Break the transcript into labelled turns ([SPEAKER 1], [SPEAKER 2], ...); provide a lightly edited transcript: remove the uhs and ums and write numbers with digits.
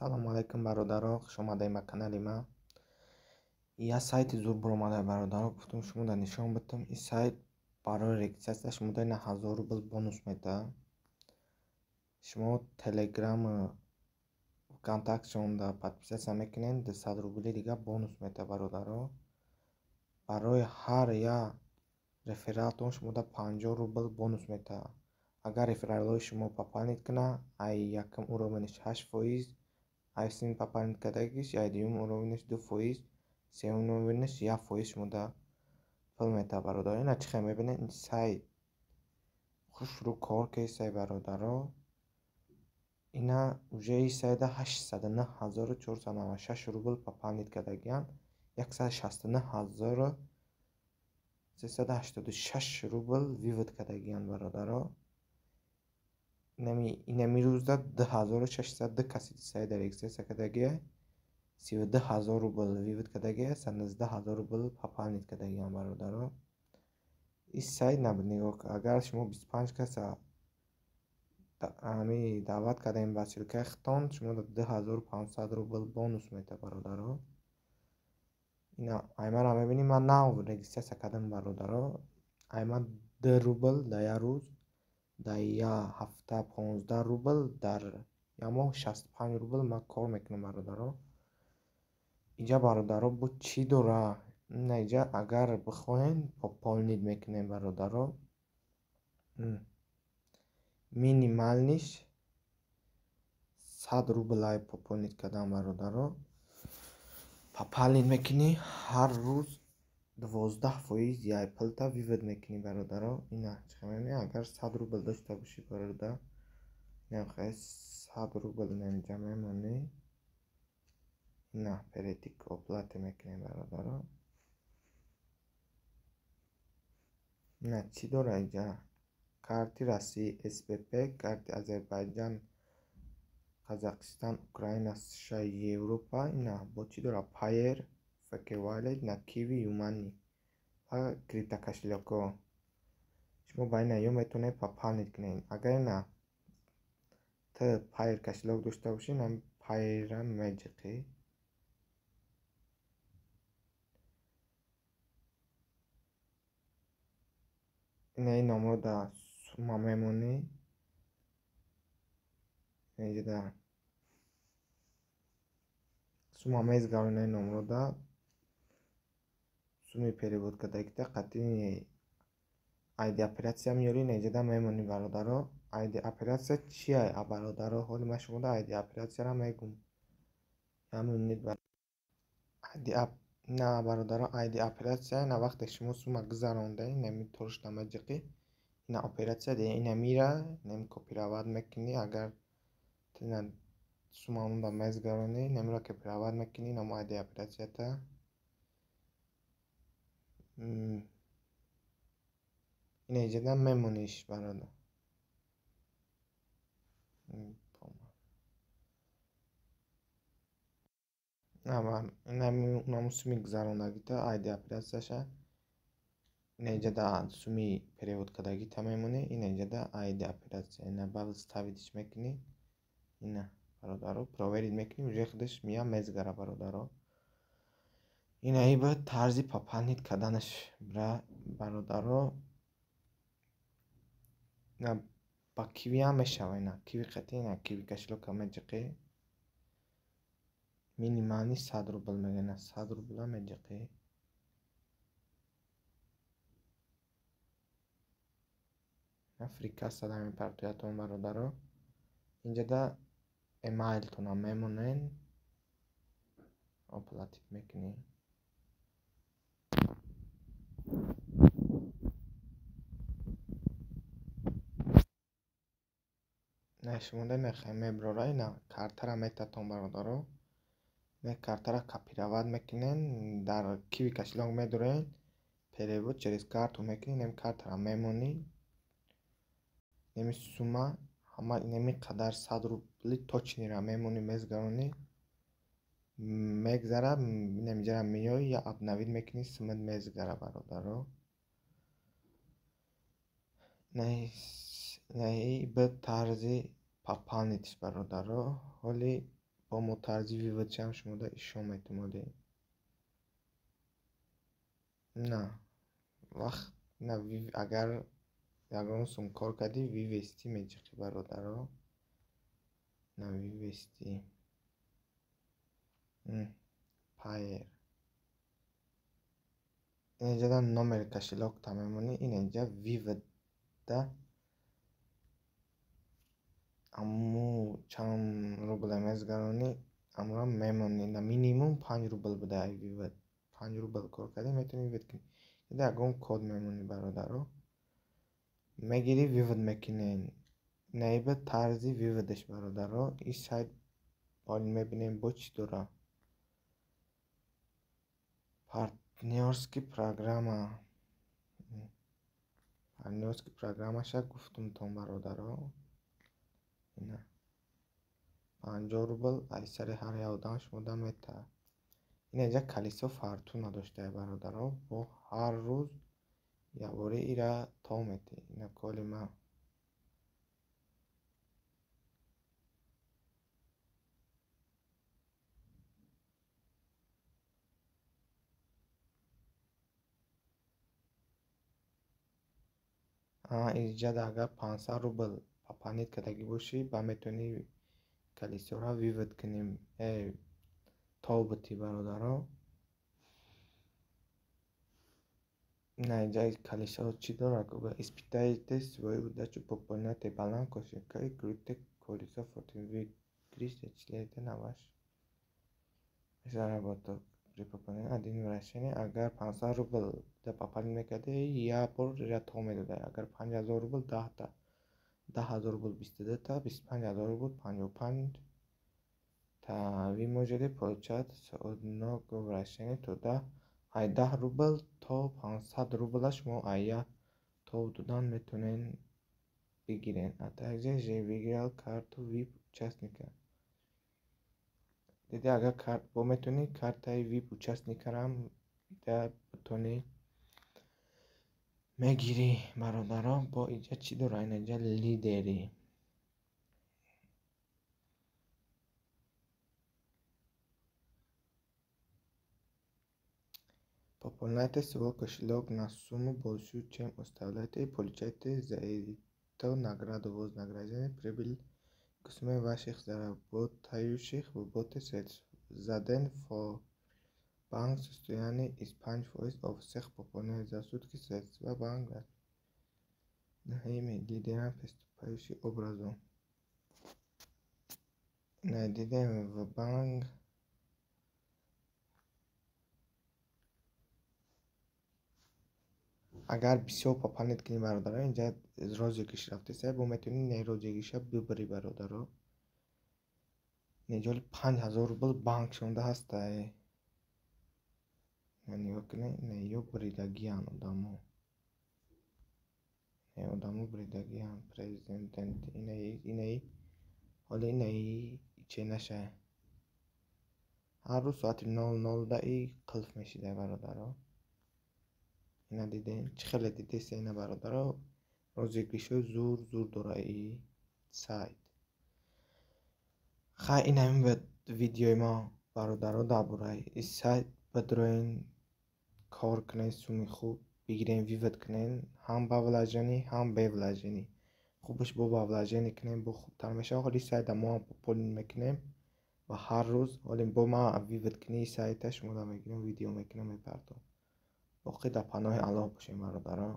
[SPEAKER 1] Салому алайкум, бародаро, хуш омадаед ба канали ман. Я сайти зур баромада, бародаро, гуфтум шумода нишон бидам. Ин сайт барои регистрация шумода ина 1000 рубл бонус медиҳад. Шумо Телеграм, ВКонтактшонда подписаться мекунед, 200 рубли дига бонус медиҳад, бародаро. Барои ҳар як рефералтон шумода 50 рубл бонус медиҳад. Агар рефералҳои шумо пополнить кунад, ай якум уровенш 8%, ай сеюм пополнить кардагиш, ай дуюм уровенш 2%, сеюм уровенш 1% шумода пул медиҳад, бародаро. Ина чӣ хел мебинед, ин сайт хушрӯ кор кесай, бародаро. Ина уже ин сайта 809 496 рубл пополнить кардагианд, 169 386 рубл вывод кардагианд, бародаро. Инами рӯзда 2602 каси сайта регистрация кардагия, 32 000 рубл вывод кардагия, 119 000 рубл пополнить кардагианд, бародаро. Ин сайт набуд, нигоҳ, агар шумо 25 каса ҳами даъват кардаем ба ссылкаи худтон, шумода 2500 рубл бонус медиҳад, бародаро. Ина аймаро мебинед, ман нав регистрация кардам, бародаро. Айма 2 рубл дар як рӯз, дар як ҳафта 15 рубл, дар як моҳ 65 рубл ман кор мекунам, бародаро. Инҷа, бародаро, бо чӣ дора? Ина инҷа агар бихоҳем, пополнить мекунем, бародаро. Минимальныйш 100 рубл ай пополнить кардан, бародаро. Пополнить мекунӣ, ҳар рӯз 12% яй пулта вывод мекунӣ, бародаро. Ина чӣ хел мебинед, агар 100 рубл дошта бошӣ, бародар, инам 100 рубл инҷа мемонӣ. Ина перейти к оплате мекунем, бародаро. Ина чӣ дора инҷа? Карти России, СБП, карти Азербайҷан, Қазоқистон, Украина, США, Европа. Ина бо чӣ дора? Payeer, FK Wallet, ина Qiwi, Юмани ва криптокошелёкҳо. Шумо ба ина ё метавонед пополнить кунед. Агар ина ту Payeer кошелёк дошта бошӣ, ина Payeer-ра меҷиқӣ. Ина ин номро дар сумма мемонӣ. Инҷа дар сумма мезгаронӣ ин номро да сумми перевод кардагита қатъи ID операция меёрӣ, ина инҷа мемонӣ, бародаро. ID операция чия, бародаро? Ҳоли ман шумода ID операцияро мегӯм. На, бародаро, ID операция ина вақте шумо сумма гузарондаед, инами торшда меҷиқӣ, ина операция ина мира, инами копировать мекунӣ, агар ина сумма онда мезгаронӣ, инамиро копировать мекунӣ, инамо ID операцията. Ина инҷа мемониш, бародар. Инаму сумми гузарондагита ID операцияша. Ина инҷа сумми перевод кардагита мемонӣ, ина инҷа ID операция. Ина баъд вставить мекунӣ. Ина, бародаро, проверить мекунӣ, уже худаш меяд мезгара, бародаро. Ина и ба тарзи пополнить карданаш, бародаро. Ина ба Киви ҳам мешавад, ина Киви қатъи, ина Киви кошелёка меҷиқӣ. Минимальный 100 рубл мегӯяд, ина 100 рубла меҷиқӣ. Фрикасса мепартоятон, бародаро. Инҷа эмайлтонам мемонед, оплатить мекунӣ. На шумода мехоҳем мебарора, ина картара метатон, бародаро. Ина картара копировать мекунед, дар Киви кошелёк медоред, перевод через карту мекунӣ, инами картара мемонӣ. Инами сумма ҳама инами қадар 100 рубли точныйра мемонӣ, мезгаронӣ. Мегзара, инамиҷара меоӣ, я обновить мекунӣ, суммат мезгара, бародаро. Инаи ба тарзи пополнить, бародаро. Ҳоли Бо мо тарзи выводшам шумода ишон метумодем. На вақт на, агар ягон сум кор кардӣ, вывести меҷиқӣ, бародаро. На вывести Payeer. Инҷода номери кошелёкта мемонӣ, инҷа выводда аму чанд рубл мезгаронӣ, амуро мемонӣ. На минимум 5 рубл буда ай вывод. 5 рубл кор кардӣ, метавонӣ вывод кунӣ. Ида ягон код мемонӣ, бародаро. Мегирӣ, вывод мекунӣ. Наиба тарзи выводаш, бародаро. Ин сайт ҳол мебинем, бо чӣ дора. Партнёрский программа. Партнёрский программаша гуфтумтон, бародаро. Ина 50 рубл аз сари ҳар як одам шумода метаҳад. Ин инҷа колесо фортуна доштае, бародаро. Бо ҳар рӯз якбора ира тов метиҳӣ. Ина коли ман. Инҷада агар 500 рубл пополнить кардагӣ бошӣ, ба метавонӣ колесора вывод кунӣ, тов битӣ, бародаро. На инҷа колесо чӣ дорад? Испытайте свою удачу, пополняйте баланс кошелька и крутите колесо фортуны. Выигрыш зачисляется на ваш заработок при пополнении один вращение. Агар 500 рубл пополнить мекардӣ, як бор ира тов медода. Агар 5000 рубл, 10та, 10 000 рубл, 22та, 25 000 рубл, 55та. Вы можете получать с одного вращения туда ай 10 рубл то 500 рубла шумо ай як тов додан метавонед бигиред. А также же выиграл карту вип участника. Диди, агар бо метавонӣ картаи вип участникарам битонӣ мегирӣ, бародаро. Бо инҷа чӣ дора? Инҷа лидеры. Пополняйте свой кошелек на сумму, большую, чем оставляете, и получайте за это награду. Вознаграждение прибыль к сумме ваших заработающих в боте средств за день в банк состоянии из 5% от всех пополненных за сутки средства банка. Лидерам поступающим образом. Дидем в банк. Агар бисёр пополнить кунӣ, бародаро, инҷа розыгрыш рафтеса, бо метавонӣ не розыгрыша бибарӣ, бародаро. Неҷоли 5000 рубл банк шонда ҳастай. Нигоҳ кунед, не ё буридагианд одамо. Не одамо буридагианд. Президент инаи ҳоли инаи че наша. Ҳар рӯз соати 00-да и қулф мешида, бародаро. Ина дидем, чӣ хеле дидеса ина, бародаро, розыгрышҳои зур зур дора и сайт. Хай, ин ҳамин буд видеои мо, бародаро, дар бораи ин сайт. Бидроен, кор кунед, суми хуб бигирен, вывод кунед, ҳам ба вложение, ҳам бе вложение. Хубаш бо ба вложение кунем, бо хубтар мешавад. Ҳоли сайта мо ҳам пополнить мекунем ва ҳар рӯз ҳоли бо ман вывод кунии сайта шуморо мегирам, видео мекунам, мепартом. Боқӣ дар паноҳи Аллоҳ бошем, бародаро.